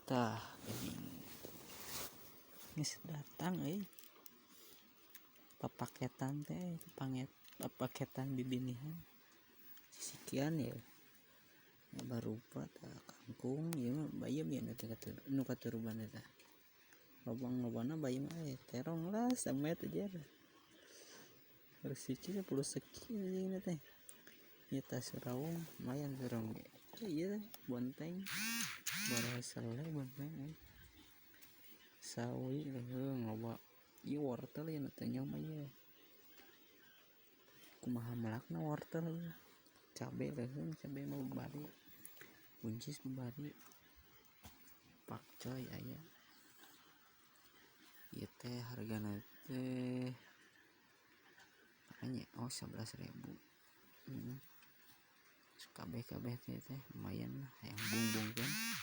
Tah, geuning geus datang euy papaketan teh, papaketan bibinihan sisikian ya barupa. Tah, kangkung ieu mah, bayam ieu nu katuruban eta lobang lobana bayam euy. Terong lah samet aja harus siki 10 seki ieu teh. Ieu tah surawung, lumayan surawung ge ieu. Bonteng boros sele bonteng euy. Sawi leuheung loba. Ieu wortel ieu nu teu nyaho ieu kumaha melakna wortel ieu. Cabe leuheung, cabe mah babari, buncis babari, pakcoy aya. Ieu teh hargana teh nya, oh, 11.000. Kabeh kabeh teh teh lumayan lah, hayang bumbungkeun.